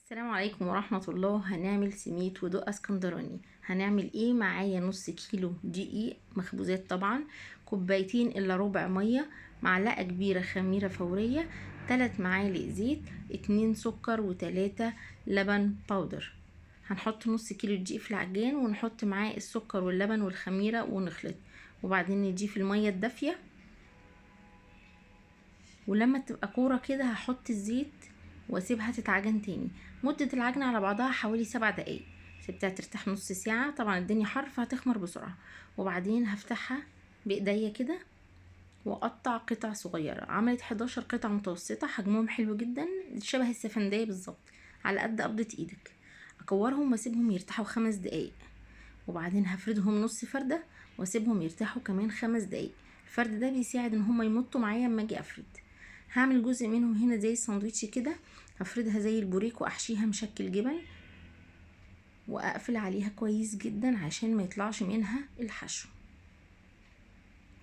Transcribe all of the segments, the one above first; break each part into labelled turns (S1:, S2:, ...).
S1: السلام عليكم ورحمة الله. هنعمل سميت ودقة اسكندراني. هنعمل ايه؟ معايا نص كيلو دقيق مخبوزات طبعا، كوبايتين الا ربع مية، معلقة كبيرة خميرة فورية، 3 معالق زيت، 2 سكر، و3 لبن باودر. هنحط نص كيلو دقيق في العجان ونحط معاه السكر واللبن والخميرة ونخلط، وبعدين نضيف المية الدافية، ولما تبقى كورة كده هحط الزيت واسيبها تتعجن تاني. مدة العجن على بعضها حوالي 7 دقايق. سيبتها ترتاح نص ساعة، طبعا الدنيا حر فهتخمر بسرعة. وبعدين هفتحها بايديا كده واقطع قطع صغيرة. عملت 11 قطعة متوسطة، حجمهم حلو جدا شبه السفندية بالظبط، على قد قبضة ايدك. اكورهم واسيبهم يرتاحوا 5 دقايق، وبعدين هفردهم نص فردة واسيبهم يرتاحوا كمان 5 دقايق. الفرد ده بيساعد ان هما يمطوا معايا اما اجي افرد. هعمل جزء منهم هنا زي الساندوتش كده، هفردها زي البوريك واحشيها مشكل جبن، واقفل عليها كويس جدا عشان ما يطلعش منها الحشو.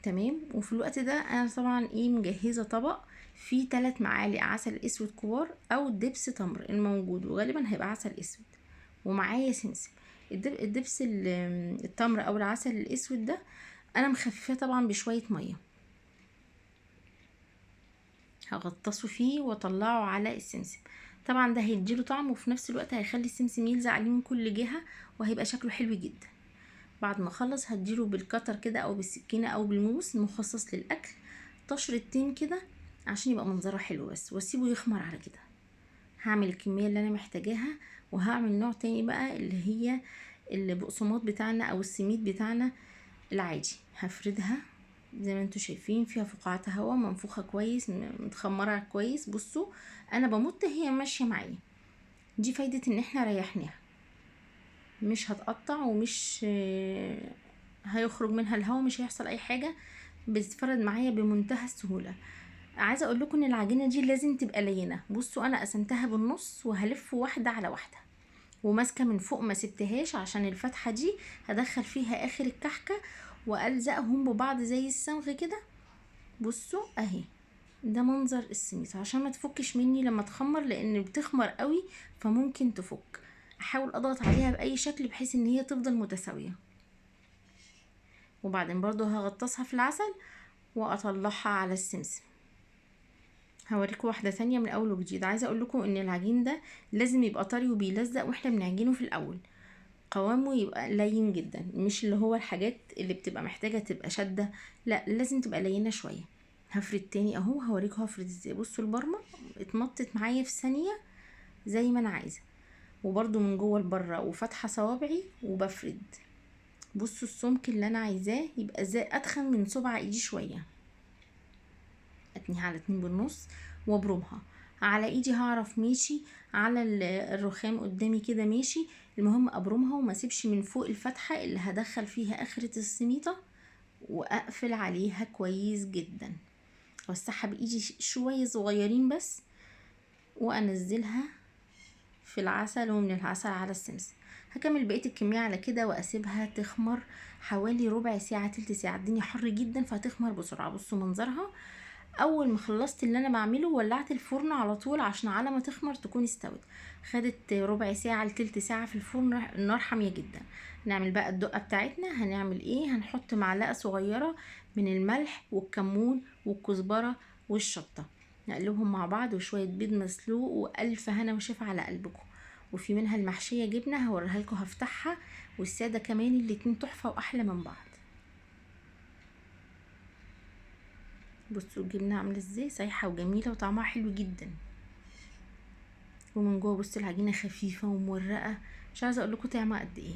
S1: تمام. وفي الوقت ده انا طبعا مجهزة طبق فيه 3 معالق عسل اسود كبار او دبس تمر الموجود، وغالبا هيبقى عسل اسود، ومعايا سمسم. الدبس التمر او العسل الاسود ده انا مخففاه طبعا بشوية مية، هغطسه فيه واطلعه على السمسم. طبعا ده هيديله طعم، وفي نفس الوقت هيخلي السمسم يلزق عليه من كل جهة، وهيبقى شكله حلو جدا. بعد ما اخلص هديله بالكتر كده او بالسكينة او بالموس المخصص للاكل طشرتين كده عشان يبقى منظره حلو بس، واسيبه يخمر على كده. هعمل الكمية اللي انا محتاجاها، وهعمل نوع تاني بقى اللي هي البقسماط بتاعنا او السميد بتاعنا العادي. هفردها زي ما انتوا شايفين، فيها فقاعات هواء، منفوخه كويس، متخمره كويس. بصوا انا بمط هي ماشية معايا. دي فايده ان احنا ريحناها، مش هتقطع ومش هيخرج منها الهواء، مش هيحصل اي حاجة، بتتفرد معايا بمنتهى السهولة. عايزه اقول لكم ان العجينة دي لازم تبقى لينه. بصوا انا قسمتها بالنص وهلف واحدة على واحدة، وماسكه من فوق ما سبتهاش عشان الفتحة دي هدخل فيها اخر الكحكه والزقهم ببعض زي الصمغ كده. بصوا اهي ده منظر السميط، عشان ما تفكش مني لما تخمر، لان بتخمر قوي فممكن تفك. احاول اضغط عليها باي شكل بحيث ان هي تفضل متساوية. وبعدين برضو هغطسها في العسل واطلعها على السمسم. هوريكم واحدة ثانية من اول وجديد. عايزه اقول لكم ان العجين ده لازم يبقى طري وبيلزق واحنا بنعجنه في الاول، قوامه يبقى لين جدا، مش اللي هو الحاجات اللي بتبقى محتاجه تبقى شده، لا لازم تبقى لينه شوية. هفرد تاني اهو، هوريكم هفرد ازاي. بصوا البرمة اتمطت معايا في ثانية زي ما انا عايزه، وبرده من جوه لبره، وفاتحه صوابعي وبفرد. بصوا السمك اللي انا عايزاه يبقى زي اتخن من صبع ايدي شوية. اتنيها على 2 بالنص وابرمها على ايدي، هعرف ماشي على الرخام قدامي كده ماشي. المهم ابرمها وما اسيبش من فوق الفتحة اللي هدخل فيها اخره السميطه، واقفل عليها كويس جدا. اوسعها بايدي شوية صغيرين بس، وانزلها في العسل، ومن العسل على السمسم. هكمل بقية الكمية على كده واسيبها تخمر حوالي ربع ساعة تلت ساعة. الدنيا حر جدا فهتخمر بسرعة. بصوا منظرها. اول ما خلصت اللي انا بعمله ولعت الفرن على طول عشان على ما تخمر تكون استوت. خدت ربع ساعة لتلت ساعة في الفرن، النار حامية جدا. نعمل بقى الدقة بتاعتنا. هنعمل ايه؟ هنحط معلقه صغيرة من الملح والكمون والكزبره والشطه، نقلبهم مع بعض، وشوية بيض مسلوق، والف هنا وشفا على قلبكم. وفي منها المحشيه جبنه هوريها لكم، هفتحها، والسادة كمان، الاتنين تحفة واحلى من بعض. بصوا الجبنة عامله ازاي، سايحه وجميلة وطعمها حلو جدا. ومن جوه بصوا العجينة خفيفة ومورقه، مش عايزه اقول لكم طعمها قد ايه.